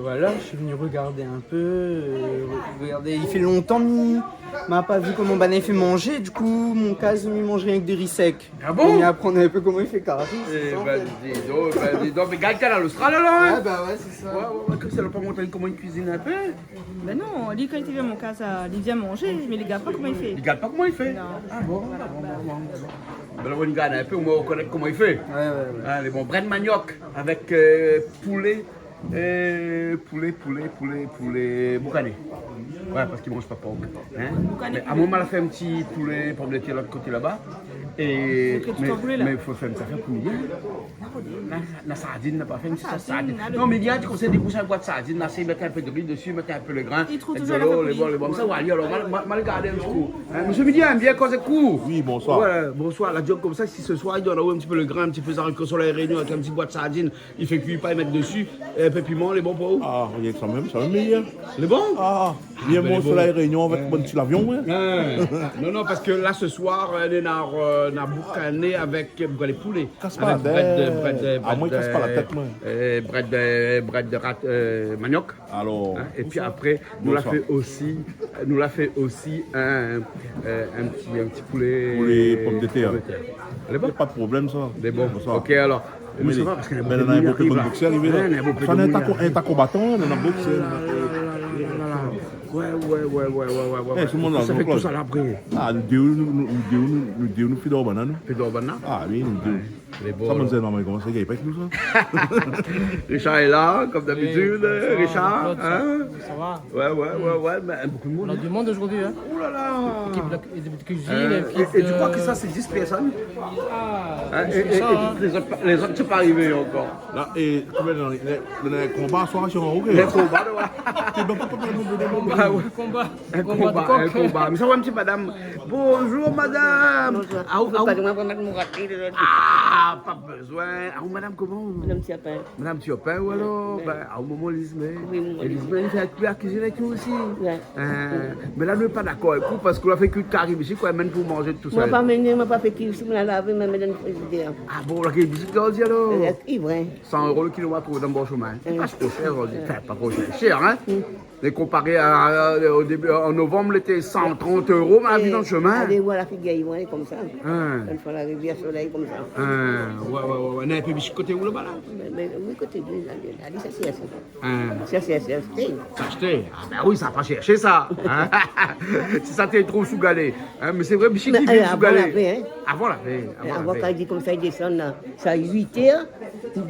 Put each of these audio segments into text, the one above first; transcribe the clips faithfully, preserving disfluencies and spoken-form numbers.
Voilà, je suis venu regarder un peu, euh, regarder. Il fait longtemps que ma pa vu koman banna i fé manzé, du coup, mon kaz mi manz rienk dori sèk. Ah bon ? Mi aprann in pé koman i fé kari. Eh ben, dis donc, ben, dis donc, mais gard Kanal Austral, alors, hein ? Ah, bah ouais, c'est ça. Ouais, ouais, ouais, konmsa, la pa montré koman i kuizine in pé. Ben non, li, kan li vien mon kaz, li vien manzé, mé li gard pa koman i fé. Li gard pa koman i fé ? Non. Ah bon, ah bon, bon, bon, bon. Ben, la, nou gard in pé, omoin, nou koné koman i fé. Ouais, ouais, ouais. Hein, lé bon, brèd maniok avèk, euh, poulé, euh, poulé, poulé, poulé, poulé boukané. Ouais, parske li manz pa pork. Hein ? Boukané poulé. Mé amoin, ma la fé in ti poulé pomdetèr lot koté laba. É, mé, mé fo fé in ti afèr pou midi. La, la sardine, na pa fé in ti sardine. Non, mé bien, tu conseilles de pousser une boîte sardine, là, c'est mettre un peu de riz dessus, mettre un peu le grain, et de l'eau, les bons, les bons. Ça va aller, alors, on va, on va, on va regarder un petit coup. Hein, monsieur Midi, hein, bien causé coup. Oui, bonsoir. Ouais, bonsoir. La diok konmsa, si ce soir, i done aou in ti pé le grain, in ti pé zariko solèy Réunion, avèk in ti boîte sardine, i fé kui pa, i mèt desi, in pé piman, lé bon pou ou ? Ah, rienk sa mèm, sa mèm, lé bien. Lé bon ? Ah, bien, bon, solèy Réunion avèk bann ti lavion, ouais. Ah, non, non, parske la, ce soir, euh, néna, euh, na boukané avèk, euh, boukané poulé. Kas pa la tèt. Avèk brèd, brèd, ah, moin, i kas pa la tèt, moin. Euh, brèd, brèd rat, euh, maniok. Alors, hein, et puis après, nou la fé osi, nou la fé osi in, euh, in ti, in ti poulé, poulé pomdetèr. Pomdetèr. Lé bon ? Y a pas de problème, ça. Lé bon. Bonsoir. Ok, alors. Mé sa va, parske néna bonpé de moun i ariv la. Néna bonpé de moun i ariv. Sa, néna in ta konbatan, néna boksèr. Ouais, ouais, ouais. Eh, tout le monde là, sa fé Jean-Claude. Tout sa la briyé. Ah, nou dé, nou, nou dé, nou fé dor banna, nou. Fé dor banna ? Ah oui, nou dé. Lé bon, alor. Sa, mon zèn, maman, i komans a gingn pa èk nou, sa. Richard est là, comme d'habitude. Oui, bonsoir, Richard, Jean-Claude, hein ? Ça va ? Ouais, ouais, ouais, ouais, mé bonpé de moun, hein. On a du monde aujourd'hui, hein. Oh là là. Équipe de, de cuisine, euh, équipe de... Et tu crois que ça, c'est dix personnes ? Ah, hein, plus que ça, hein. Et, et toutes les autres, les autres, c'est pas arrivé encore. La, é, konbien, néna, néna konba, aswar, si on, ok. Néna konba, ouais. Konba, ouais. Konba. In konba de kok. In konba. Mé sa, ouais, in ti madam. Bonjour, madame. Bonjour. Ah, ou, ah, ou. Pas de moi, vraiment, mon raté, le... Ah, pa bezoin. Ah, ou, madam koman ? Madame Tiopin. Madame Tiopin, ou alor ? Ouais. Ben, ah, momon Lisbeth. Oui, momon Lisbeth. Lisbeth, i fé la kuizine avèk nou osi. Ouais. Euh, mé la, nou lé pa dakor avèk ou parske ou la fé kui kari bishik, koi, mèm pou manzé tout sèl. Moin pa mené, moin pa fé kui, si moin la lavé, moin mèt dan le frizidèr. Ah bon, la kari bishik, la osi, alor ? Euh, i vré. San éro le kilo, ma trouv dan bor shomin. Sé pa tro shèr, on di. Anfin, pa tro shèr, shèr, hein ? Mm. Mé konparé a, a, o début, an novanm, lété san trant éro, ma vi dan shomin. Alé, voilà, figir aou, lé konmsa. Hein. Kan fo la rivièr solèy konmsa. Hein, ouais, ouais, ouais, ouais. Néna in pé bishik koté ou laba la ? Mé, mé, oui, koté de la, la, la, sa sé ashté. Hein. Sa sé ashté. Sa ashté. Ah ben oui, sa pa shèrshé sa. Hein ? Si sa té trouv sou galé. Hein, mé sé vré, bishik i vin sou galé. Mé, euh, avan lavé, hein. Avan lavé, avan lavé. Avan, kan i di konmsa, i désann la. Sa uit èr,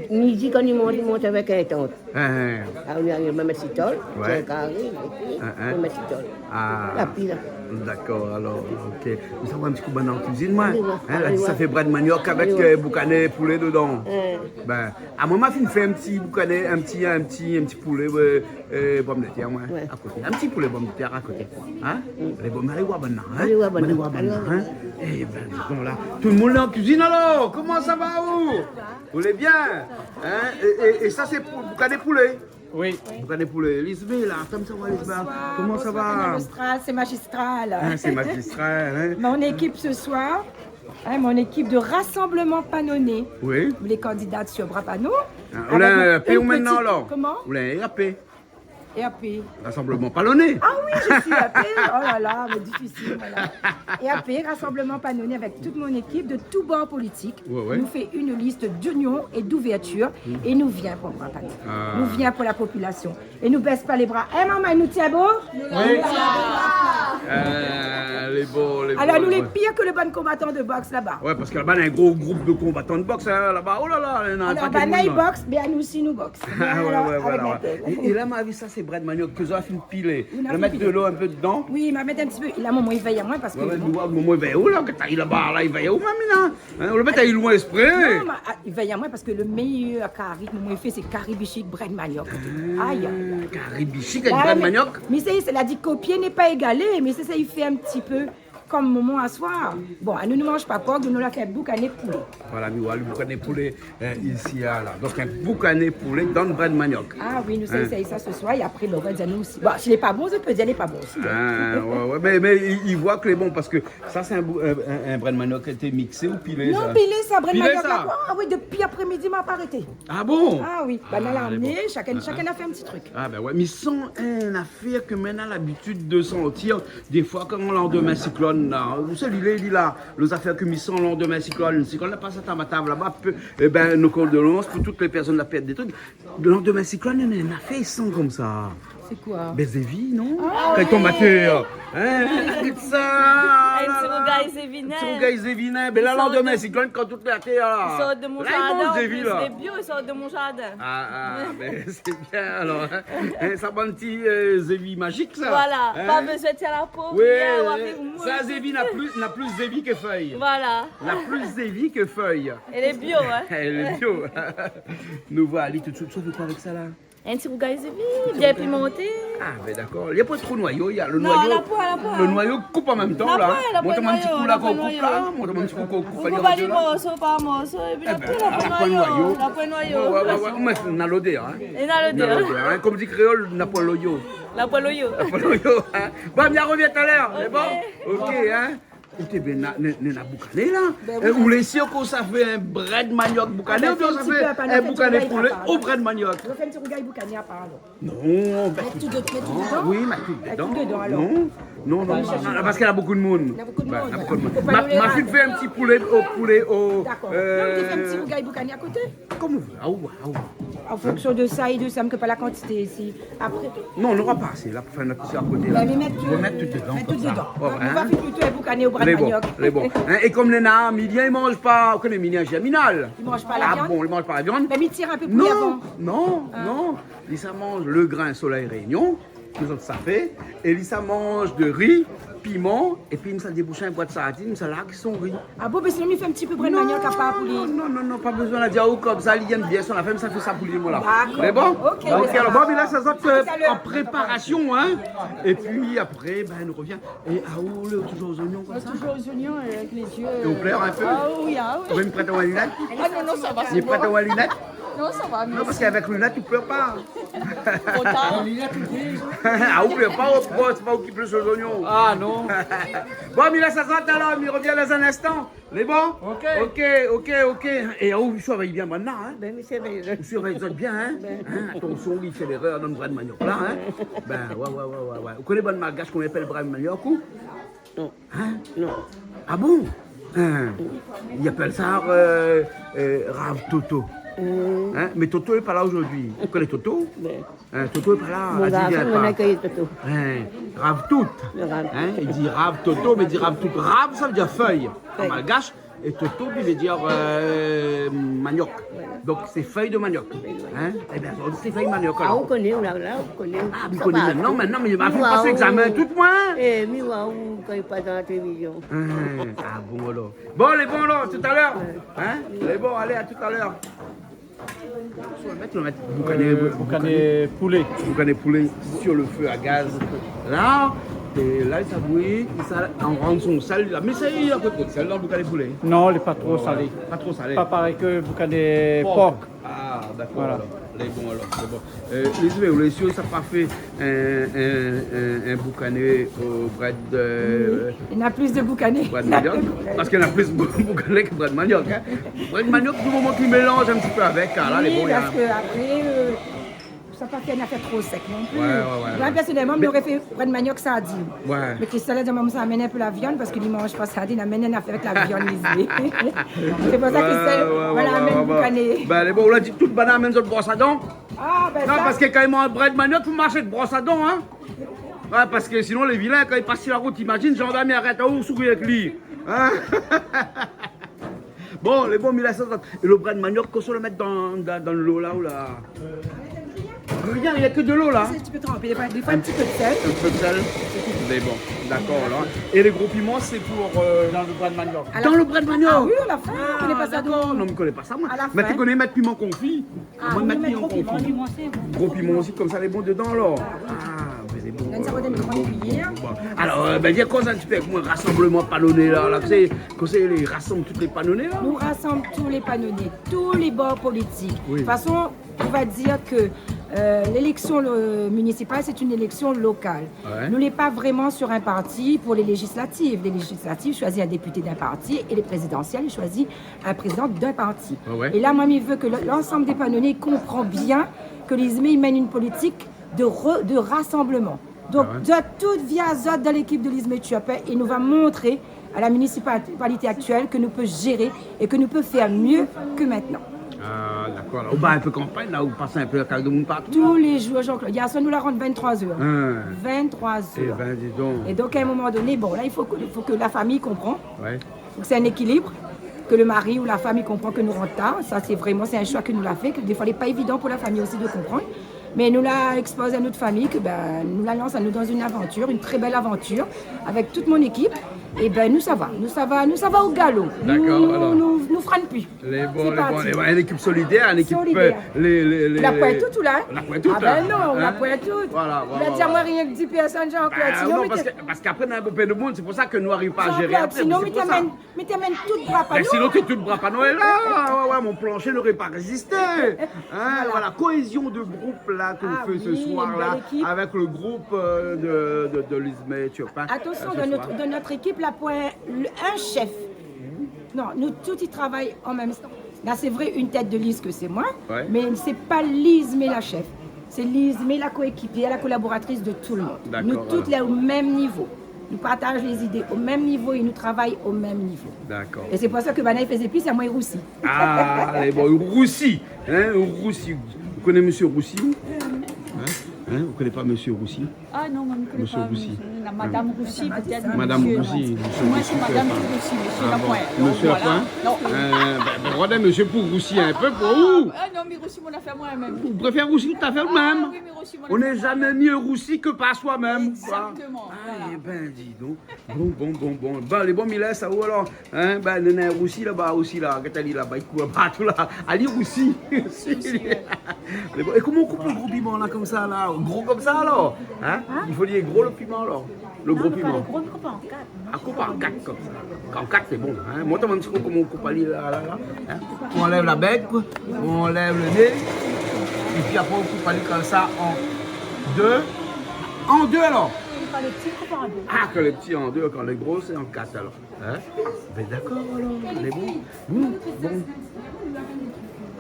midi, kan i mont, i mont avèk in tant. Hein, hein. Ah oui, oui, mèm sitol, ouais. Sé kari, épi, hein, hein, mèm sitol. Ah. La pil. Dakor, alor, ok. Mé sa, nou va in ti kou bann an kuizine, moin. Alé, ouais. Hein, la di, alé, sa fé brèd maniok avèk, alé, ouais, euh, boukané poulé dedan. Hein. Ben, amoin, ma fine fé in ti boukané, in ti, in ti, in ti poulé, euh, euh, pomdetèr, moin, ouais, a koté. In ti poulé pomdetèr a koté. Hein ? Mm. Lé bon, mé alé oir banna, hein ? Alé oir banna. Alé oir banna, hein ? Alé oir banna. Eh ben, dis donc, là, tout le monde est en cuisine, alors ? Koman sa va, ou ? Ou lé bien ? Hein ? É, é, é sa, sé pou, boukané poulé ? Oui. Boukané poulé. Lisbeth, la, konmsa va, Lisbeth ? Bonsoir, bonsoir, Kanal Austral, c'est magistral. Hein, c'est magistral, hein ? Mon équipe ce soir, hein, mon équipe de Rassemblement Panonnet. Oui. Les candidats sur Bras Panon. Ah, avec une petite... Ou lé R P ou mintnan, alor ? Comment ? Ou lé R P ? R P. Rassemblement Panonnet. Ah oui, je suis R P. Oh là là, mais difficile, voilà. R P, Rassemblement Panonnet, avec toute mon équipe de tous bords politiques. Ouais, ouais. Nou fé une liste d'union et d'ouverture. Mm. É nou vien pou Bras Panon. Ah. Nou vien pou la popilasion. É nou bès pa lé bra. Hein, momon, nou tienbo ? Oui. Euh, lé bon, lé bon, lé bon. Alor, nou lé pir ke le bann konbatan de boks laba. Ouais, parske laba, néna in gro group de konbatan de boks, hein, laba. Oh là là, néna in paké de moun, la. Alor, banna i boks, mé anou osi nou boks. Ah, ouais, ouais, voilà, ouais. Avèk la tèt. É, é la, ma vi sa, sé brèd maniok ke zot la fine pilé. Ou la fine pilé. Ou la mèt de lo in pé dedan. Oui, ma mèt in ti pé. La, momon i vèy amoin parske... Ouais, ouais, bon. Momon i vèy aou, la, ke ta i laba, la, i vèy aou, momon, la. Hein, ou la mèt ali loin ésprè. Non, ma, ah, i vèy amoin parske le méyèr kari ke momon i fé, sé kari bishik, brèd maniok. Ah, aïe, aïe, aïe. Kari bishik avèk brèd maniok. Mé, mé sé, sé la di kopié n'est pas égalé, mé sé sa, i fé in ti pé. Kom momon aswar. Bon, anou, nou manz pa pork, donk nou la fé boukané poulé. Voilà, mi voi lo boukané poulé, euh, isi, la. Donk, in boukané poulé dan brèd maniok. Ah oui, nou sa éséy sa se soir, é apré, bon, ou va dir anou osi. Bon, si lé pa bon, zot i pé dir lé pa bon osi, hein. Ah, ouais, ouais, mé, mé i, i voi ke lé bon, parske sa, sé in bou-, in, in, in brèd maniok ki la été mixé ou pilé, sa ? Non, pilé, sa, brèd maniok la, koi. Ah oui, dopi aprémidi, ma pa arété. Ah bon ? Ah oui, banna la amené, shakinn, shakinn la fé in ti truk. Ah ben ouais, mé san in afèr ke mi néna labitid de santir, défoi, kan landemin siklone, la, ou sé li lé, li la, lé zafèr ke mi san landemin siklone, siklone la pas a ta, ma tab laba, pe-, eh ben, nos condoléances pour toutes les personnes la perte des trucs. Landemin siklone, néna in afèr i san konmsa. Sé koi ? Ben, zévi, non ? Ah ouais. Kan i tonm atèr. Hein ? Tout sa, in ti rougay zévi, in ti rougay zévi, hein. Ben la, landemin siklone, kan tout lé atèr, la. I sort de mon jardin, an plis, lé bio, i sort de mon jardin. Ah, ah, ben, sé bien, alor, hein. Hein, sa bann ti, euh, zévi mazik, sa. Voilà, pa bezoin tir la po, rien, ou avèk moin. Sa, zévi na plis, na plis zévi ke fèy. Voilà. Na plis zévi ke fèy. Lé bio, hein. Lé bio. Nou voi ali tout de suite, sa i fé koi avèk sa, la ? In ti rougay zévi, bien pimanté. Ah, ben dakor. Na pa tro noyo, na lo noyo. Non, la po, la po, la po. Lo noyo i koup an mèm tan, la. Mont amoin in ti kou, la, kan ou koup, la. Mont amoin in ti kou, kan ou koup ali an dé, la. Ou koup ali morso par morso, épi apré, na poin noyo. Eh ben, na poin noyo. Ouais, ouais, ouais. Mé na lodèr, hein. Na lodèr, hein. Kom di kréol, na poin loyo. Na poin loyo. Na poin loyo, hein. Bon, mi arvien talèr. Sé bon ? Ok, hein. Ou té bien, na, na, na boukané, la. Ben oui. Eh, ou lé sir ke sa fé in brèd maniok boukané, oubien sa fé in boukané poulé o brèd maniok ? Ah ben, fé in ti pé, pa, nou fé in ti rougay boukané. Nou fé in ti rougay boukané apar, alor. Non, ben, mèt tout dedan. Mèt tout dedan ? Oui, mèt tout dedan. Mèt tout dedan, alor. Non, non, non, non, non, parske na bonpé d'moun. Na bonpé d'moun. Ben, na bonpé d'moun. Fo pa nou lé mal. Ma, ma fine fé in ti poulé o, poulé o, dakor. Non, mé fé in ti rougay boukané a koté. Kom ou vé. Ah ouais, ah ouais. An fonksion de sa é de sa, mé ke pa la kantité isi. Apré. Non, nou nora pa asé, la, pou fé nout isi a koté, la. Ben, mé mèt tout, mèt tout dedan, mèt tout konmsa. Ouais, hein. Nou va fé plito in boukané o brèd maniok. Lé bon, lé bon. Hein, é kom néna, Milien i manz pa, ou koné Milien Germinal. I manz pa la viann. Ah bon, i manz pa la viann ? Ben, mi tir in pé pou li avan. Non, non, non. Li sa manz le grin Soleil Réunion, ke zot sa fé, é li sa manz de ri, piman, épi mi sa déboush in boit sardine, mi sa larg son ri. Ah bon, ben sinon, mi fé in ti pé brèd maniok apar pou li. Non, non, non, non, pa bezoin, la di aou konmsa, li yèm bien son afèr, mi sa fé sa pou li, moin, la. Dakor. Mé bon, ok, alor, bon, mé la, sa sort, euh, an préparasion, hein. Mé sa va. Épi apré, ben, nou revien. É aou, lé toujour o zoignon konmsa ? Toujour o zoignon, euh, avèk lé zié, euh. É ou plèr in pé ? Ah oui, ah oui. Ou vé mi prèt aou in linèt ? Ah non, non, sa va, sé bon. Mi prèt aou in linèt ? Non, sa va, mèrsi. Non, parske avèk linèt, ou plèr pa. Tro tar. Ah, ou plèr pa, ou, sé pa ou ki plèr si zoignon. Ah non. Bon, mi lès azot alor, mi revien dan in instan. Lé bon ? Ok. Ok, ok, ok. É aou, ou sirvèy bien banna, hein ? Ben, mi sirvèy. Ou sirvèy azot bien, hein ? Ben. Hein, atansion, i fé lérèr dan brèd maniok la, hein ? Ben, ouais, ouais, ouais, ouais, ouais. Ou koné bann Malgash, koman i apèl brèd maniok, ou ? Non. Hein ? Non. Ah bon ? Hein ? I apèl sa, euh, euh, rav toto. Hmm. Hein ? Mé Toto lé pa la zordi. Ou koné Toto ? Ben. Hein, Toto lé pa la. Mon garson, mon akèy Toto. Hein, rav tout. Le rav. Hein, i di rav toto, mé i di rav tout. Rav, sa i vé dir fèy an malgash. É toto, i vé dir, euh, maniok. Voilà. Donk, sé fèy de maniok. Fèy de maniok. Hein ? Ében, sé fèy maniok, alor. Ah, ou koné, ou la, la, ou koné. Ah, mi koné mintnan, mintnan, mé ma fine pas légzamin, tout, moin. Eh, mi voi aou, kan i pas dan la télévizion. Hein, ah bon, alor. Bon, lé bon, alor, talèr. Ouais. Hein ? Lé bon, alé, a talèr. Mèt, mèt boukané, euh, boukané, boukané poulé. Boukané poulé sur le feu à gaz. La, é la, sa bouyi, sa, an rann son sèl la. Mé sa, i na pa tro d'sèl dan boukané poulé. Non, lé pa tro salé. Ouais, ouais. Pa tro salé. Pa parèy ke boukané pork. Pork. Ah, dakor, voilà. Alor. Lé bon, alor, lé bon. Euh, lé zami, lé sir, sa pa fé in, in, in, in boukané o brèd, euh, oui. Néna plis de boukané. Brèd maniok. Parske néna plis bou-, boukané ke brèd maniok, hein. Brèd maniok, di moman ke ou mélanz in ti pé avèk, ah, la, lé bon, parske apré, euh, sa pa fé in afèr tro sèk non pli. Ouais, ouais, ouais. Moin, pèrsonèlman, mi noré fé brèd maniok sardine. Ouais. Mé Christelle la di amoin, sa amenn in pé la viann, parske li manz pa sardine, amenn in afèr avèk la viann, li di. Sé pou sa Christelle, ouais, ouais, voilà, amenn boukané. Ben, lé bon, ou la di tout banna amenn zot bros a dan. Ah, ben non, sa. Parske kan i manz brèd maniok, fo marsh èk bros a dan, hein. Ouais, parske sinon, lé vilin, kan i pas si la rout, imazine, zandarm i arèt aou, ou souri èk li. Hein ? Bon, lé bon, mi lès sa. É lo brèd maniok, kosa ou la mèt dan, dan, dan lo la, ou la ? Rien, na ke de lo la. Sé in ti pé tranpé, défoi, défoi in ti pé d'sèl. In pé d'sèl. Mé bon, dakor, la. É lé gro piman, sé pou, euh, dan lo brèd maniok. Dan lo brèd maniok. Ah oui, a la fin, ou koné pa sa, dakor. Non, mi koné pa sa, moin. A la fin. Mé ou koné mèt piman konfi. Ah, moin, mi mèt piman konfi. Gro piman osi, konmsa, lé bon dedan, alor. Ah, mé lé bon. Donn Sa va dan in gran kuiyèr. Bon. Alor, euh, bin, di akoz in ti pé avèk moin, rasanbleman panonné la, la, sé, kosa i rasanm tout lé panonné la ? Nou rasanm tout lé panonné, tout lé bor politik. Oui. De tout fason, on va dir ke, euh, léléksion, euh, minisipal, sé in éléksion lokal. Ouais. Nou lé pa vréman sur in parti pou lé léjislatif. Lé léjislatif i shoizi in dépité d'in parti é lé prézidansièl i shoizi in prézidan d'in parti. Ouais, ouais. É la, moin, mi vé ke l-, lansanm dé panonné i konpran bien ke Lizmé i mèn in politik de re-, de rasanbleman. Donk, ah ouais, zot tout via zot dan lékip de Lizmé Turpin é nou va montré a la minisipalité aktièl ke nou pé jéré é ke nou pé fé myé ke mintnan. Ah, dakor. La, ou bat in pé kanpagn, la, ou pas in pé la kaz demoun partou, la. Tou lé zour, Jean-Claude. Yèr soir, nou la rant vinn-troi zèr. Hin. Vinn-troi zèr. É bin, di don. É donk, a in moman doné, bon, la, i fo ke, fo ke la fami i konpran. Ouais. Fo ke sé in ékilib, ke le mari ou la fami i konpran ke nou rant tar. Sa, sé vréman, sé in shoi ke nou la fé, ke défoi, lé pa évidan pou la fami osi de konprann. Mé nou la ékspoz a nout fami ke, bin, nou la lans anou dan in avantir, in trè bèl avantir, avèk tout mon ékip. É bin, nou sava, nou sava, nou sava o galo. Dakor, alor. Nou, nou, nou frène pi. Lé bon, lé bon, lé bon. Sé parti. In ékip solidèr, in ékip, solidèr, euh, lé, lé, lé, la poin tout, ou la, hin ? La poin tout, hin. Ah bin non, la poin tout. Voilà, voilà, voilà. Ou la di amoin rienk dis pèrsone, Jean-Claude. Bin non, parske, parske apré, néna bonpé de moun, sé pou sa ke nou ariv pa a jéré apré, sé pou sa. Jean-Claude, sinon, mi té amèn, mi té amèn tout bra pa nou. Bin sinon, té tout bra pa nou, é la, ouais, ouais, mon planshé noré pa rézisté. Hin, voilà. Voilà, kohézion de group la ke nou fé se soir la, avèk le group, euh, de, de, de Lizmé Turpin, euh, se soir. Ah oui, in bèl ékip. Atansion, dan nout, dan nout ékip, la poin le, in shèf. Non, nou tout i travay an mèm tan. La, sé vré, in tèt de lis ke sé moin, ouais, mé sé pa Lizmé la shèf. Sé Lizmé la koékipièr, la kolaboratris de tout le moun. Dakor, voilà. Nou tout lé o mèm nivo. Nou partaz lé zidé o mèm nivo é nou travay o mèm nivo. Dakor. É sé pou sa ke banna i fé zépis, amoin i rousi. Ah, lé bon, i rousi, hin, i rousi. Ou koné mésyé Rousi, ou ? Hin ? Hin, ou koné pa mésyé Rousi ? Ah non, moin mi koné pa mésyé Rousi. Mésyé Rousi. La madam Rousi, pétèt. Madam Rousi, mésyé Rousi, mi koné pa. Moin sé madam Rousi, mésyé la poin. Ah bon. Mésyé la poin ? Non. Euh, bin, bin, voilà, mésyé pou rousi in pé pou ou. Ah, ah non, mi rousi mon afèr moin mèm. Ou préfèr rousi out afèr ou mèm. Ah oui, mi rousi mon afèr moin mèm. On n'est jamais mieux roussi que par soi-même, koi. Exactement, voilà. Ah, é bin, di don. Bon, bon, bon, bon. Bin, lé bon, mi lès aou alor. Hin, bin, néna in rousi laba osi la. Gèt ali laba, i kour partou la. Ali rousi. Rousi, ouais. Mé bon, é koman ou koup le gro piman la, konmsa la ? Gro konmsa alor ? Hin ? Hin ? I fo li lé gro le piman alor. Le gro piman. Non, nou koup pa le gro, nou koup an kat. Ah, koup an kat konmsa. An kat, sé bon, hin ? Montr amoin in ti kou koman ou koup ali la, la, la. Hin ? Ou anlèv la bèk, ou anlèv le né, épi apré ou koup ali konmsa an dé. An dé alor. Kan lé pti, koup an dé. Ah, kan lé pti an dé, kan lé gro sé an kat alor. Hin ? Bin dakor alor, lé bon. Bon, bon.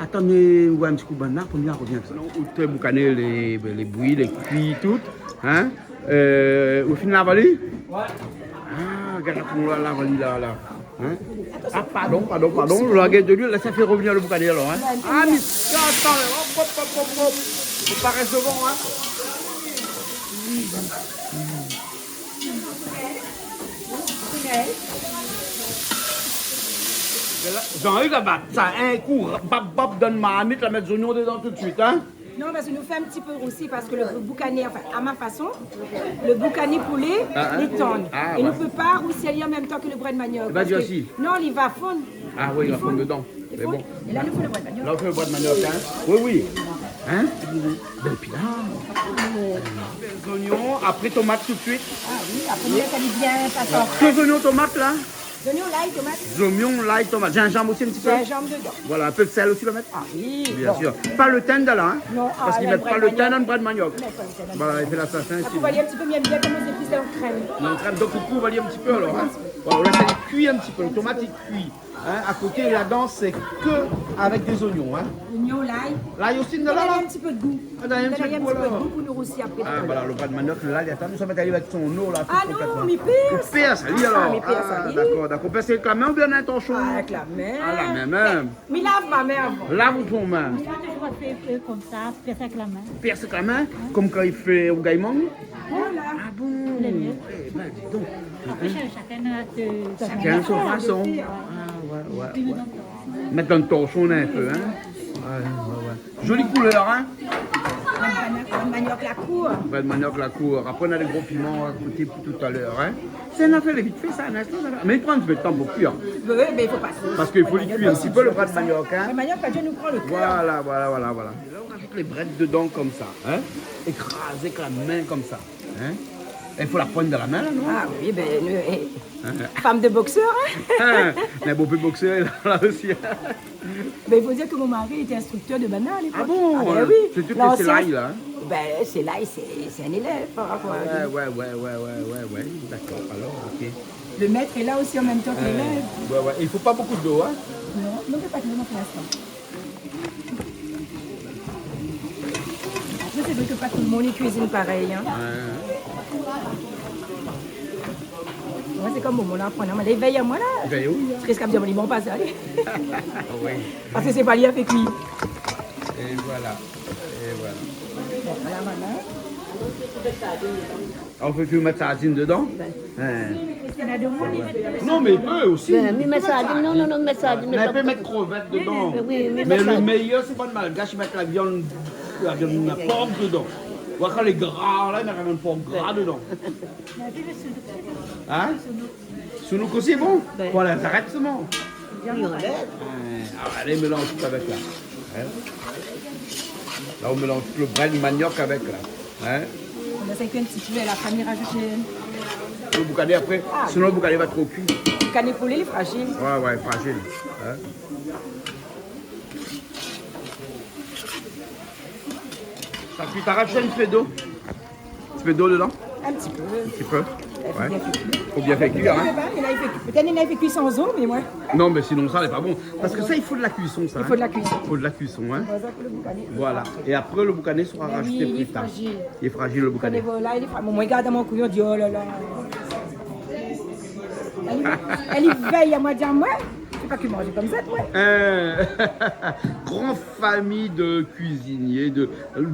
Atann, mi oi in ti kou bann la, pou mi rovien avèk sa. Non, out boukané lé, lé bouyi, lé kui, tout. Hin ? Euh, ou fine lav ali ? Ouais. Ah, gard la koman ou la lav ali la, la. Hin ? Ah, pardon, pardon, pardon. Lagèt de luil, la, sa fé rovnir le boukané alor, hin ? Ah, mé atann, hop, hop, hop, hop, hop. Fo pa rès dovan, hin ? Jean-Hugues la bat sa in kou, bap, bap, dann marmit la, mèt zoignon dedan tout suit, hin ? Non, parske nou fé in ti pé rousi, parske le boukané, anfin, a ma fason, le boukané poulé, ah, hin, lé tann. Ah, ouais. É nou pé pa rousi ali an mèm tan ke le brèd maniok, parske, non, li va fonn. Ah oui, li va fonn dedan. Li fonn. Mé bon. É la, nou fé le brèd maniok. La, ou fé le brèd maniok, hin ? Oui, oui. Hin ? Bèl pilav. Zoignon, apré tomat tout suit. Ah oui, apré, nou lès ali bien pasé an frèsh. Ke zoignon, tomat, la ? Zoignon, lay, tomat. Zoignon, lay, tomat. Zinzanm osi in ti pé ? Zinzanm dedan. Voilà, in pé de sèl osi, la mèt ? Ah oui, bien sir. Pa le tin la, hin ? Non, parske i mèt pa le tin dann brèd maniok. I mèt pa le tin dann brèd maniok. Voilà, i fé la sasin isi. Apré, ou va li in ti pé, bien, bien, konm sé plis an krèm. An krèm, donk, ou kouv ali in ti pé alor, hin ? Voilà, ou lès ali kui in ti pé, le tomat i kui. Hin, a koté, ladan, sé ke avèk dé zoignon, hin. Zoignon, lay. Lay osi, la, la. Done ali in ti pé de gou. Ah, done ali in ti pé de gou alor. Done ali in ti pé de gou pou nou rousi apré talèr. Ah, voilà, le brèd maniok, la, li atann, nou sa mèt ali avèk son no, la, tout konplètman. Ah non, mi pèrs. Ou pèrs ali alor. Ah, mi pèrs ali. Ah, dakor, dakor. Ou pèrs avèk la min oubien in torshon ? Ah, avèk la min. Ah, la min mèm. Mé mi lav ma min avan. Lav out min. Mi la touzour fé, euh, konmsa, pèrs avèk la min. Pèrs avèk la min, konm kan i fé rougay mang. Voilà. Ah bon ? Lé myé. Eh bin, di don. Apré, shakinn na son, shakinn son fason. Ah, ouais, ouais, ouais. Mèt dann torshon in pé, hin. Ouais, ouais, ouais. Zoli koulèr, hin. Brèd maniok la kour. Brèd maniok la kour. Apré, nana dé gro piman a koté pou talèr, hin. Sé in afèr vit fé, sa, in instan, sa. Mé i pran in ti pé de tan pou kui. Oui, mé i fo pa. Parske i fo li kui in ti pé, le brèd maniok, hin. Le maniok, pa di nou pran le kèr. Voilà, voilà, voilà, voilà. É la, ou razout le brèd dedan konmsa, hin. Ékrazé avèk la min konmsa, hin. I fo la prann dan la min, la, non ? Ah oui, ben, euh, eh, femme de boxeur, hein ? Hein, mé bonpé boksèr la, la osi. Ben, il faut dire que mon mari était instructeur de banna à l'époque. Ah bon ? Ah ben oui. Sé tout, sé lay, la, hein ? Ben, sé lay, sé, sé in élèv par rapor a li. Ouais, ouais, ouais. D'accord, alors, ok. Le maître est là aussi en même temps que l'élève. Euh, ouais, ouais. Il faut pas beaucoup d'eau, hein ? Non, non, mé pa tro pou l'instan. Après, c'est vrai que pas tout le monde y cuisine pareil, hein. Ouais. Moin, sé konm, bon, moin la aprann, moin la vèy amoin la. Vèy, oui. Parske si li di amoin, li manz pa sa, li. Oui. Parske sé pa li la fé kui. Et voilà. Et voilà. Bon, voilà, voilà. On peut plus mettre sardine dedans ? Ben. Hein. Non, mais il peut aussi. Ben, mi mèt sardine, non, non, non, mi mèt sardine, mé pa bonpé. Non, il peut mettre crevettes dedans. Oui, mi mèt sardine. Mais le meilleur, c'est pas de malgache, mettre la viande, la viande porc dedans. Ou kan lé gra, la, i mèt la viande porc gra dedans. Hein ? Sounouk osi, bon ? Ben. Voilà, arèt solman. Oui, on lève. Hein, ah, alé, mélanz tout avèk la. Hein ? La, ou mélanz tout le brin de manioc avèk la. Hein ? On essaye qu'un petit peu, et la famille rajoute les... Le boucané après. Ah. Sinon, le boucané va trop cuire. Boucané poulé, il est fragile. Ouais, ouais, fragile. Hein ? Sa kui, t'arèt in ti pé d'lo. In ti pé d'lo dedan ? In ti pé. In ti pé. Ouais. Fo bien fé kui. Fo bien fé kui, hein. Pétèt li la fé kui san lo, mé moin... Non, mé sinon sa lé pa bon. Parske sa, i fo de la kuison, sa, hein. I fo de la kuison. I fo de la kuison, hein. Voilà, pou le boucané. Voilà. É apré, le boucané sera rajouté pli tar. Mé oui, li lé frajil. Li lé frajil, le boucané. Kan li voi la, li lé fra-, moin, moin i gard dan mon kouyon, mi di, oh la la. Èl, èl i vèy amoin, di amoin, sé pa ki manz konmsa, toi. Euh, grande famille de cuisiniers, de,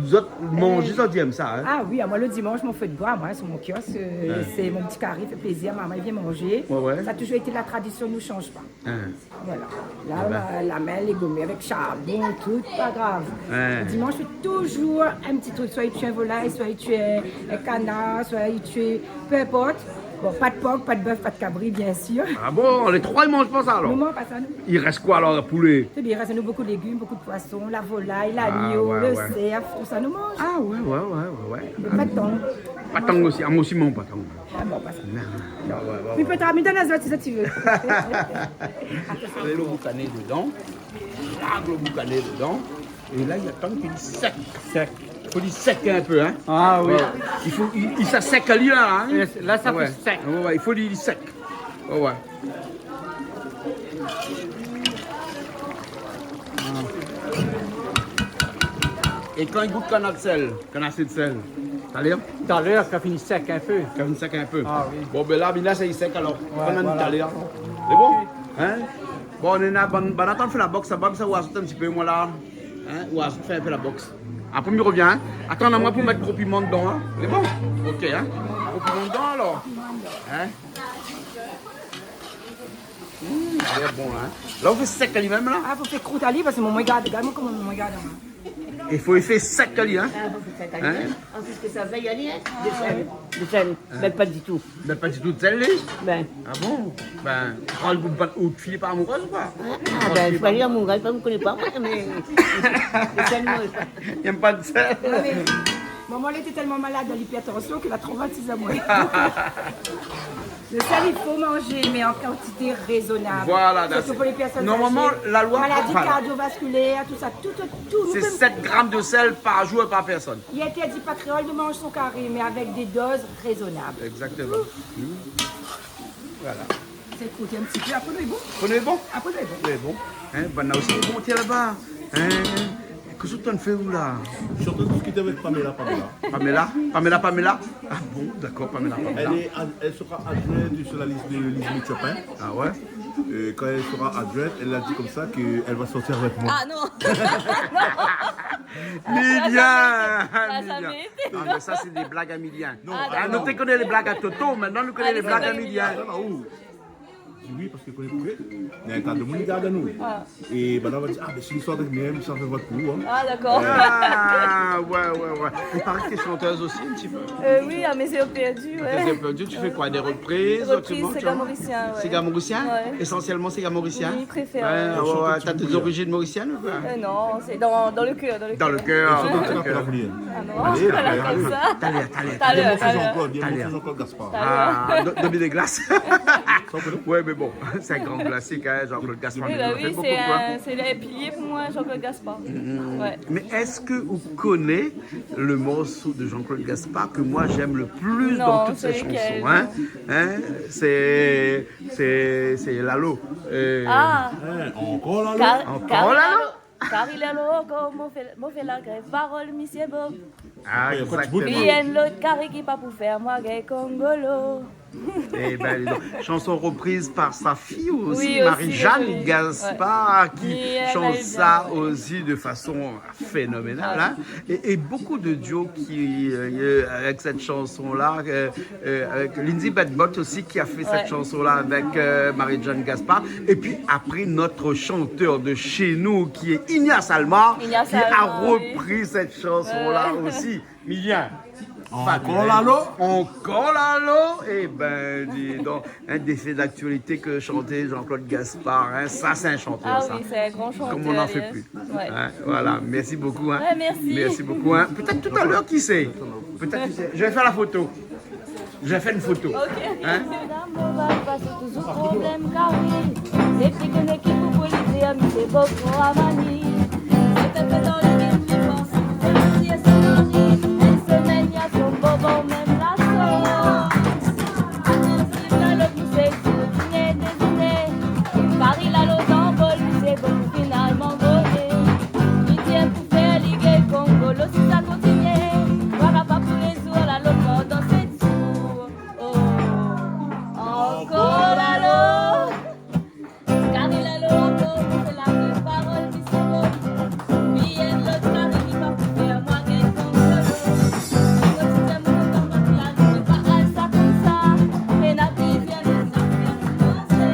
zot i manz, zot i èm sa, hein. Ah oui, amoin, le dimanche, mon feu de bois, moin, sur mon kiosque, euh, c'est mon petit carré, fait plaisir, maman, i vien manzé. Ouais, ouais. Ça a toujours été la tradition, nou sanz pa. Hein. Voilà. La, la, la min lé gomé avèk sharbon, tout, pa grav. Hein. Dimanche, toujours un petit truc. Soit i tué in volay, soit i tué in, in kanar, soit i tué, peu importe. Bon, pa de pork, pa de bèf, pa de kabri, bien sûr. Ah bon, lé troi i manz pa sa, alor ? Nou manz pa sa, nou. I rès koi, alor, le poulé ? Sé bien, i rès anou bonpé de légim, bonpé de poison, la volay, lagno, le sèr, tout sa, nou manz. Ah ouais, ouais, ouais, ouais, ouais. Mé pa de tang. Pa de tang osi. Ah, moin osi, mi manz pa de tang. Ah bon, pa sa. Non, non, ouais, ouais, ouais. Mé pétèt, mé dan la zot, si sa ti vé. Alé, le boucané dedan. Larg le boucané dedan. É la, i atann ke li sèk. Sèk. Fo li sèk in pé, hein. Ah oui. Ouais. I fo, i, i sa sèk ali la, hein. Yes, la, sa fé sèk. Ouais, ouais, i fo li, li sèk. Ouais, ouais. É kan i gout kan na de sèl, kan na asé de sèl, talèr ? Talèr, sa fini sèk in pé. Sa fini sèk in pé. Ah oui. Bon, ben la, ben la, sa i sèk alor. Ouais, voilà. Talèr. Sé bon ? Hein ? Bon, nou néna bann, bann atann fé la boks, sa va, sa va, atann in ti pé, moin la. Hein ? Ou va fé in pé la boks. Apré, mi revien, hein. Atann amoin pou mèt gro piman dedan, hein. Sé bon ? Ok, hein. Gro piman dedan, alor. Hein ? Hmm, lé bon, hein. La, ou fé sèk ali mèm, la ? Ah, fo fé krout ali, parske moin, moin i gard, gard amoin koman moin i gard, hein. I fo fé sèk ali, hein. Ah, fo fé sèk ali. Hein ? An plis ke sa, vèy ali, hein. De sèl. De sèl. Mé pa ditou. Mé pa ditou de sèl, li ? Ben. Ah bon ? Ben, ou, ou, ou fini pa amourèz ou koi ? Ah, ben, mi koné pa, moin, mé de sèl, moin. I èm pa de sèl. Non, mé momon, li lété tèlman malad de l'hypertension ke la trouv in ti zamoué. Le sèl, i fo manzé, mé an kantité rézonab. Voilà, sirtou pou lé pèrsone azé. Normalman, la loi, maladi kardiovaskulèr, tout sa, tout, tout, tout. Sé sèt gram de sèl par jour é par pèrsone. I intèrdi pa kréol de manz son kari, mé avèk dé doz rézonab. Exactement. Voilà. Sé koté in ti pé, apré lé bon. Apré lé bon. Apré lé bon. Lé bon. Hein, banna osi lé bon, tiens, laba. Hein, kosa ou tann fé ou la ? Je suis en train de discuter avec Pamela, Pamela. Pamela ? Pamela, Pamela ? Ah bon, d'accord, Pamela, Pamela. Elle est ad-, elle sera adjointe sur la liste de Lise Mitchopin. Ah ouais ? Euh, quand elle sera adjointe, elle a dit comme ça qu'elle va sortir avec moi. Ah non. Milien. Ah, ça, ça m'est... Non, mais ça, c'est des blagues à Milien. Non, ah, nou té koné lé blag a Toto, mintnan nou koné lé blag a Milien. Ah, lé blag a Milien. Di oui, parske koné poukosa ? Néna in ta de moun i gard anou. Ah. É banna va di, ah, ben, si li sort avèk Milien, sa i fé vot pou ou, hein. Ah, d'accord. Ah, ouais, ouais, Ouais. Il paraît que t'es chanteuse aussi, un petit peu. Euh, oui, à mes heures perdues, ouais. À tes heures perdues, tu fais quoi ? Des reprises, reprises, autrement, séga mauricien, ouais. Séga mauricien ? Ouais. Essentiellement séga mauricien ? Oui, préfère. Ouais, ouais, ouais. T'as des origines mauriciennes ou quoi ? Euh, non, c'est dans, dans le cœur, dans le cœur. Dans le cœur, dans le cœur. Ah non, allez, pas la comme ça. Allez, allez, allez. Talèr, talèr, talèr. Jean-Claude, il y a Jean-Claude Gaspard. Ah, Do-, Domi dé glas. Ouais, mais bon, c'est un grand classique, hein, Jean-Claude Gaspard. Oui, bah oui, c'est un, c'est un pilier pour moi, Jean-Claude Gaspard. Ouais. Mais est-ce que vous connaissez le morceau de Jean-Claude Gaspard que moi j'aime le plus dans toutes ses chansons, hein ? Non, c'est lequel ? Hein ? C'est, c'est, c'est Lalo. Euh, ah. Encore Lalo ? Kar-, Encore Lalo ? Kari Lalo, ankor, mo fé, mo fé la grèv parol, misié Bob. Ah, exactement. Bien lot kari ki pa pou fé, moin gingn kongolo. Eh ben, dis donc, chanson reprise par sa fille aussi, oui, Marie-Jeanne Gaspard, qui chante ça aussi de façon phénoménale, hein. Et, et beaucoup de duos qui, euh, avec cette chanson-là, euh, euh, avec Lindsay Bedbott aussi, qui a fait cette chanson-là avec, euh, Marie-Jeanne Gaspard. Et puis après, notre chanteur de chez nous, qui est Ignace Almar, qui a repris cette chanson-là aussi. Mignon. Encore Lalo ? Encore Lalo ? Eh ben, dis donc, un des faits d'actualité que chantait Jean-Claude Gaspard, hein, ça, c'est un chanteur, ça. Ah oui, c'est un grand chanteur, yes. Comme on n'en fait plus. Ouais. Hein, voilà, merci beaucoup, hein. Ouais, merci. Merci beaucoup, hein. Peut-être tout à l'heure, qui sait ? Peut-être, qui sait ? Je vais faire la photo. Je vais faire une photo. Ok. Hein ? Madam Boba, pa sé touzour problèm kari. Sé ti koné ki pou pou li dir, mi sé boko amani. Sé pépé dan le rim, li pans, sé mari é son mari. In semèn, ya son bobo, mèm la sos. Atann, si la lo pou sé, si lo kiné déziné. Kari Lalo dan bol, mi sé boko finalman bolé. Li di pou fé li gingn kongolo si sa kontinié. Vwala pa pou lé zour, Lalo mor dan sèt zour. Oh, ankor Lalo. Kari Lalo ankor, sé la vré parol, mi sé bon. Bien lot kari ki pa pou fé, moin gingn kongolo. Moin ti fé mon tan, Kari Lalo, sé pa al sa konmsa. Mé na plizièr zafèr pou mansé.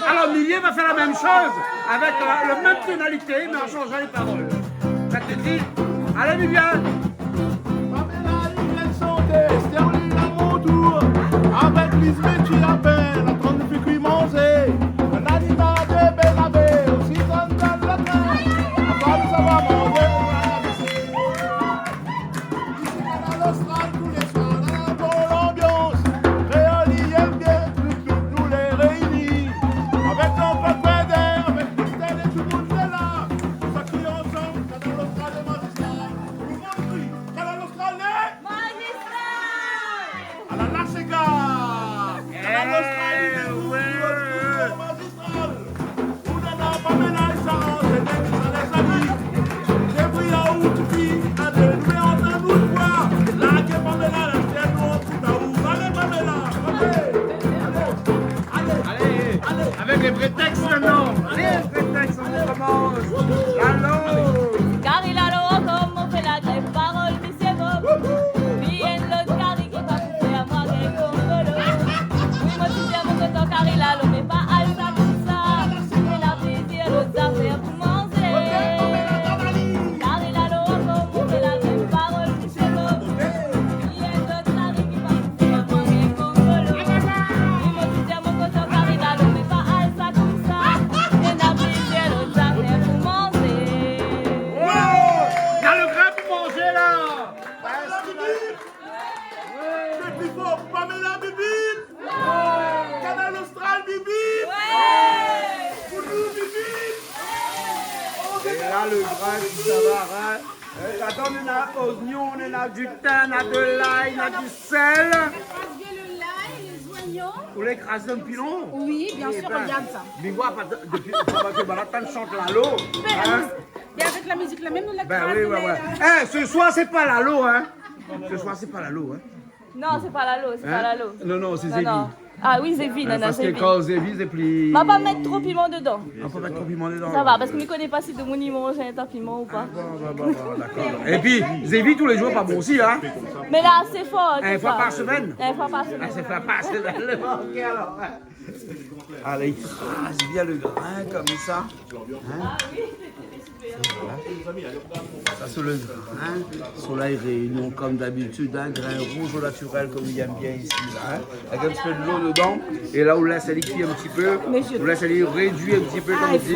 Alors, Milié va faire la même chose avec la, la même tonalité, mais en changeant les paroles. Ça te dit ? Allez, Viviane. Pamela, li vien shanté, Sterling a mon tour. Avèk Lisbeth, ti apèl, atann fé kui manzé. Nanina de Belavé, osi tann dan la trin. Atann, sa va manzé. Isi Kanal Austral, tou lé soir, dan la bon lanbians. Kréol, li yèm bien, tout, tout, nou lé réini. Avèk Jean-Claude Feder, avèk Christelle é tout moun lé la. Sa kri ansanm, Kanal Austral lé mazistral. Tout moun kri, Kanal Austral lé mazistral. Ala la séga. Kanal Austral, lé dé zour, tout mazistral. Ou nana Pamela é Sarah, sé dé ki sa lé sali. Débrouy aou, ti fi, alé, nou vé antann out vwa. Larg Pamela, la sèn, nou ékout aou. Alé, Pamela, alé, alé. Allez, allez, avec les vrais textes maintenant. Les vrais textes, on recommence. Lalo. Kari Lalo ankor, mon pé la grèv parol, misié Bob. Bien lot kari ki pa pou fé, moin gingn kongolo. Oui, moin ti fé mon tan, Kari Lalo, mé pa al sa konmsa. Mé na plizièr lot zafèr pou manzé. Kari Lalo ankor, mon pé la grèv parol, Wow ! Na le grin pou manzé, la ! Sé pli for pou Pamela, bip bip ! Kanal Austral, bip bip ! Pou nou, bip bip ! É la, le grin, sa va, hein ? Euh, ladan, néna ozignon, néna du tin, néna de lay, néna du sèl. Ékrazé le lay, lé zoignon. Ou lé ékrazé dan pilon ? Oui, bien sûr, regarde ça. Mé voi pa, dopi talèr ke banna tann shant Lalo, hein ? Mé avèk la mizik la mèm, nou la ékrazé. Ben oui, ouais, ouais. Eh, ce soir, c'est pas Lalo, hein ? Ce soir, c'est pas Lalo, hein ? Non, c'est pas Lalo, c'est pas Lalo. Non, non, c'est Zélie. Ah oui, zévi, nana, parske zévi. Kan zévi, sé pli... Ma pa mèt tro piman dedan. A, pa mèt tro piman dedan. Sa va, parske mi koné pa si demoun i manz in ta piman ou pa. A, bon, bon, bon, bon, dakor. Épi, zévi tou lé zour, pa bon osi, in. Mé la, sé for, sé for. In foi par semèn ? In foi par semèn. A, sé in foi par semèn. OK, alor. Alé, i kraz bien le grin konmsa. In ? Voilà. Sa sé le grin, in. Solèy Réunion, konm dabitid, in. Grin rouz o natirèl, konm i yèm bien isi la, in. Avèk in ti pé dolo dedan. É la, ou lès ali kui in ti pé. Ou lès ali rédui in ti pé, konm i di.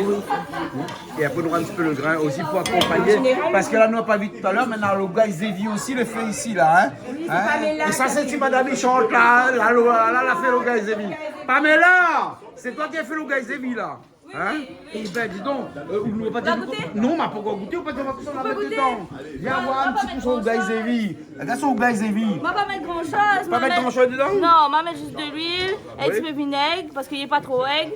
É apré, nou nora in ti pé le grin osi pou akonpagné. Parske la, nou la pa vi talèr, mé nana le rougay zévi osi, le fé isi la, in. É sa, sé ti madam i shant la, la, la, la fé le rougay zévi. Pamela, sé ou ki la fé le rougay zévi la ? In ? Oui, oui. É bin, di don, ou la pa di... Ou la gouté ? Non, ma pankor gouté, ou la pa di amoin kosa ou la mèt dedan. Vien voir in ti kou son rougay zévi. Rogard son rougay zévi. Ma pa mèt gran shoz. Pa mèt gran shoz dedan ? Non, ma mèt zis de luil, in ti pé vinèg, parske li lé pa tro èg,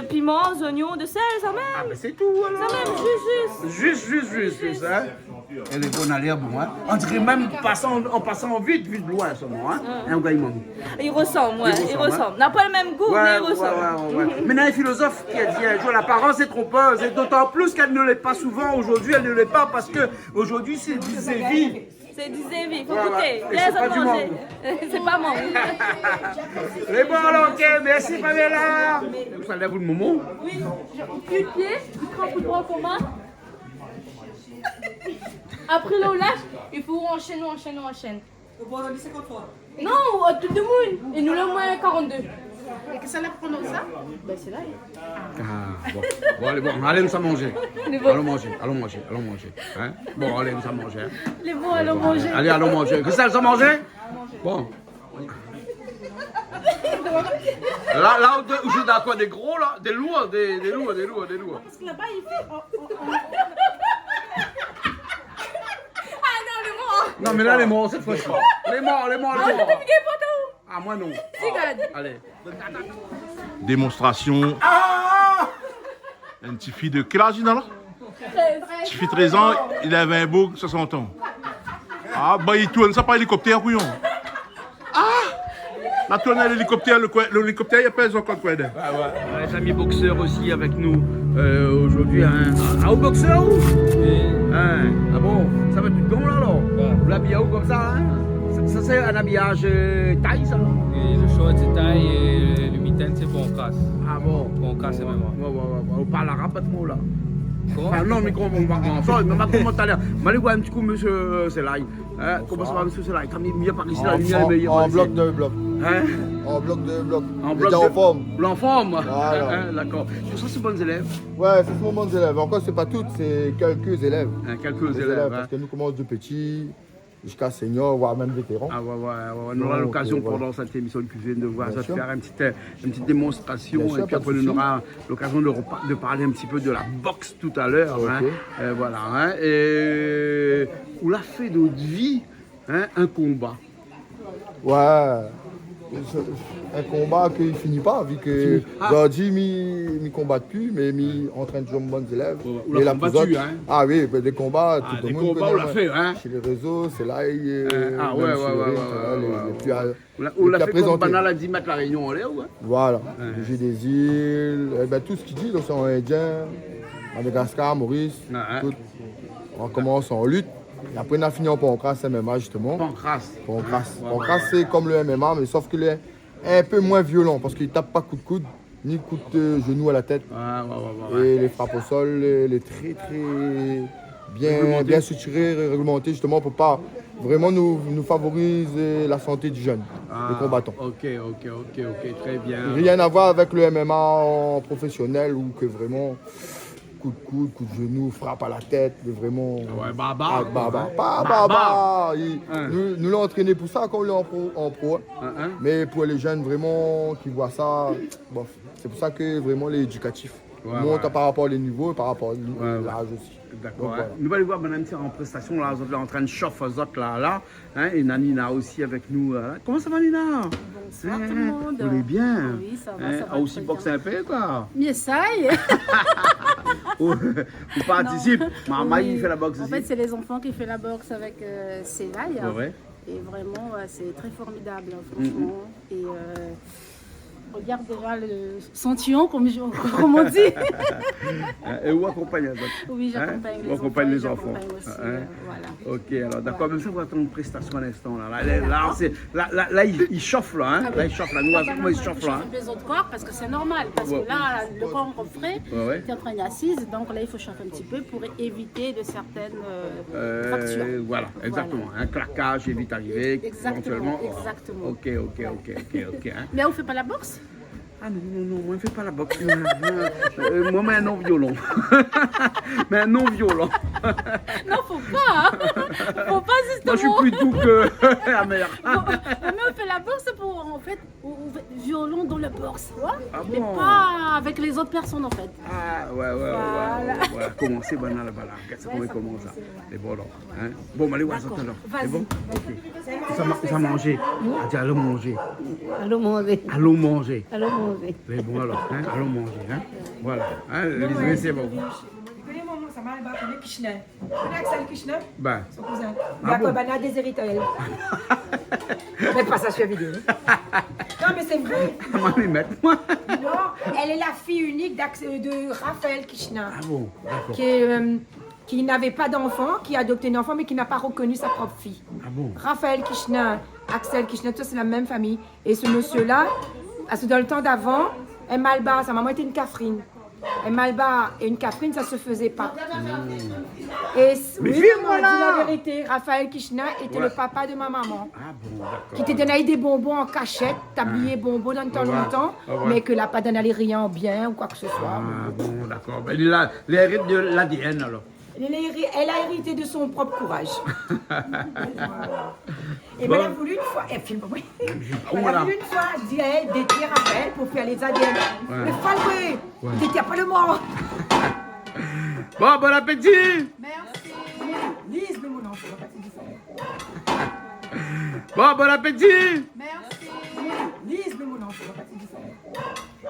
piman, zoignon, de sèl, sa mèm. A, bin sé tou, alor. Sa mèm, zis, zis. Zis, zis, zis, zis, in. Lé bon, na lèr bon, in. On diré mèm, an pasan, an pasan vit, vit loin solman, in. In rougay mang. I resanm, oué, i resanm. Na pa le mèm gou, mé i resanm. Oué, oué, oué. Mé na in filozof ki la di in zour, l'apparence est trompeuse, et d'autant plus qu'elle ne l'est pas souvent. Aujourd'hui, elle ne l'est pas parce que aujourd'hui, c'est du zévi. Sé di zévi, fo gouté. Voilà. É sé pa di mang. Sé pa mang. Lé bon, alor, OK, mèrsi, Pamela. Sa lèv out momon. Oui, ou kui pié, ou tranp out bran koman. Apré, la ou lash, i fo ou anshèn, ou anshèn, ou anshèn. Non, ou, tout demoun. É nou, la, omoin karant-dé. É kisa la pran sa ? Bin, sé la. A, bon. Bon, alé, bon, alé, nou sa manzé. Alon manzé, alon manzé, alon manzé. In ? Bon, alé, nou sa manzé, in. Lé bon, alon manzé. Alé, alon manzé. Kisa, nou sa manzé ? Bon. La, la, ou, ou zoué dakor, dé gro, la, dé lour, dé, dé lour, dé lour, dé lour. Parske laba, i fé, o, o, o. A non, lé mor. Non, mé la, lé mor, sèt foi. Lé mor, lé mor, lé mor. A, moin non. Si, gard. Alé. Démonstration. A ! Une petite fille de quel âge, là ? Trèz. Ti fi trèz an, li lèv in boug soisant an. A, ba, li tourn sa par élikoptèr, kouyon. A ! La tourn lélikoptèr, le koué-, lélikoptèr, li apèl ankor koué. Oué, oué. Lé zami boksèr osi avèk nou, euh, zordi, in. A, a, ou boksèr, ou ? Oui. In, a bon, sa va, tout bon la, alor ? Oué. Ou la abiy aou konmsa, in ? Sa, sa sé in abiyaz, euh, Thaï, sa, non ? Oui, le short sé Thaï é le mitaine sé Pancrace. A bon ? Pancrace, sé vré. Oué, oué, oué, oué. Ou parl arab, pa tro, la. Koman ? Anfin, non, mé koman, ou parl pa ansanm, mé ma koman talèr. Ma alé voir in ti kou, mésyé, euh, Selay. In, koman sa va, mésyé Selay ? Kan mèm, i vien par isi, la limièr lé méyèr par isi. An blok, dé blok. In ? An blok, dé blok. An blok, dé blok. Lé an form. Lé an form. Voilà. In, in, dakor. Tout sa, sé bann zélèv ? Oué, sé mon bann zélèv. Ankor, sé pa tout, sé kèlk zélèv. In, kèlk zélèv, in. Parske nou komans de pti ziska sénior, voir mèm vétéran. A oué, oué, oué. Nou nora lokazion, euh, voilà, pandan sèt émision de kuizine de voir sa fèr in ti, euh, in ti démonstrasion. Bien sir, pa de sousi. É pi apré, nou nora lokazion de repa-, de parl in ti pé de la boks talèr, in. OK. Euh, voilà, in. É ou la fé de out vi, in, in konba. Oué. In konba ki fini pa, vi ke zordi mi, mi konba pi, mé mi antrèn touzour mon bann zélèv. Oué, oué. Ou la konba, in ? A oui, bin, dé konba, tout demoun i koné, ou la fé, in ? Su lé rézo, sé la, euh, a oué, mèm su lé ring, oué, oué, lé, lé pli a-, Ou la, ou la fé konm banna la di mèt La Rényon anlèr, oué. Voilà. Oué. Jé dé zil, é bin, tout sak i di, loséan Indien, Madagascar, Maurice, tout. Oué, oué. Nou la komans an lit. É apré, nou la fini an pankras, M M A, zistoman. Pankras. Pankras. Oué, oué, oué. Pankras, sé konm le M M A, mé sof ke lé in pé moin violan, parske i tap pa kout koud, ni kout, euh, zenou a la tèt. Oué, oué, oué, oué. É lé frap o sol, lé, lé trè, trè bien, bien structuré, réglementé, zistoman, pou pa vréman nou, nou favoriz la santé di jenn, lé konbatan. A, OK, OK, OK, OK, trè bien. Rien a voir avèk le M M A an profésionèl, ou ke vréman kout koud, kout zenou, frap a la tèt, mé vréman... A oué, baba, a, baba. Pa baba. I, nou, nou la antréné pou sa kan nou lé an pro, an pro. In, in. Mé pou lé jenn vréman ki voi sa, bof. Sé pou sa ke vréman lé édikatif. Oué, oué. Mont par rapor le nivo é par rapor laz osi. Dakor. Donk, voilà. Nou va alé voir madam, sé an prestasion la, zot la antrin shof zot la, la. In, é Nina osi avèk nou, in. Koman sa va, Nina ? Bonsoir tout le monde. In, ou lé bien ? Oui, sa va, sa va trè bien. A, ou osi boks in pé, koi ? Mi éséy. Ou, ou partisip. Non. Marmay i fé la boks osi. Oui. En fait, c'est les enfants qui font la boxe avec, euh, Selay, hein. Oué, oué. Et vraiment, ouais, c'est très formidable, hein, franchement. Mm, mm. Et, euh, On garde déjà le sentiment, comme je, comme on dit. Hein, é ou akonpagn lé zot. Oui, j'accompagne les enfants, j'accompagne aussi, euh, voilà. Hein ? Ok, alor, dakor, mé sa, ou atann prestasion in instan, la. La, la, la, sé, la, la, la, i, i shof, la, hein. Ah oui. La, i shof, la. Nou, la, koman i shof, la, hein. Chauffe les autres corps, parce que c'est normal, parce que là, le corps en frais, t'es en train d'assiser, donc là, il faut chauffer un petit peu pour éviter de certaines, euh, fractures. Euh, voilà, exactement. Voilà. Un claquage, évite arriver, éventuellement. Exactement, exactement. Ok, ok, ok, ok, ok, hein. Mais on fait pas la boxe ? Ah non, non, non, moin, mi fé pa la boks, moin. Moin, euh, moin, mi lé in non-violan. Mi lé in non-violan. Non, faut pas, hein. Faut pas, justement. Moin, mi lé pli dou ke amer. Bon, mais on fait la boxe pour, en fait, on, on fait violon dans la boxe, tu vois, mais pas avec les autres personnes, en fait. Ah bon ? Ah, ouais, ouais, ouais, ouais, ouais. Komansé, ben, la, la, la. Gard sa koman i komans, sa. Lé bon, alor. Hein ? Bon, alé, oir sa talèr. Lé bon ? D'accord. Vas-y, vas-y. Ok. Sa ma-, sa manzé. Hmm ? A di, alon manzé. Alon manzé. Alon manzé. Alon manzé. Lé bon, alor, hein ? Alon manzé, hein ? Voilà. Hein, non, Lizou, ouais, sé bon. Ou koné momon, sa malbar, ou koné Kishna. Ou koné Axel Kishna ? Ben. Son kouzin. Ah bon ? Dakor, ben, na dézérit aèl. Mèt pa sa sur vidéo. Non, mais c'est vrai. Koman i mèt, moin ? Non, elle est la fille unique d'Ax-, de Raphaël Kishna. Ah bon, d'accord. Qui est, euh, qui n'avait pas d'enfant, qui a adopté un enfant, mais qui n'a pas reconnu sa propre fille. Ah bon ? Raphaël Kishna, Axel Kishna, tout ça, c'est la même famille. Et ce monsieur-là, parce que dans le temps d'avant, un malbar, sa momon lété in kafrine. Un malbar et une kafrine, ça se faisait pas. Hmm. Et c-, mais oui, maman, dis la vérité, Raphaël Kishna était le papa de ma maman. Ah bon, d'accord. Ki té donn ali dé bonbon an kashèt, tablié bonbon dan tan lontan, mé ke la pa donn ali rien an bien ou koi ke se soi. Ah bon, d'accord. Ben, li la, li la érit de l'A D N, alor. Elle a héri-, elle a hérité de son propre courage. Voilà. Et ben, elle a voulu une fois, elle filme, oui. Elle a voulu une fois dire, hey, détruire Raphaël pour faire les A D N. Ouais. Mais fallait, détruire pas le mort. Bon, bon appétit. Merci. Lise, le mot, non, faut pas dire ça. Bon, bon appétit. Merci. Lise, le mot, non, faut pas dire ça.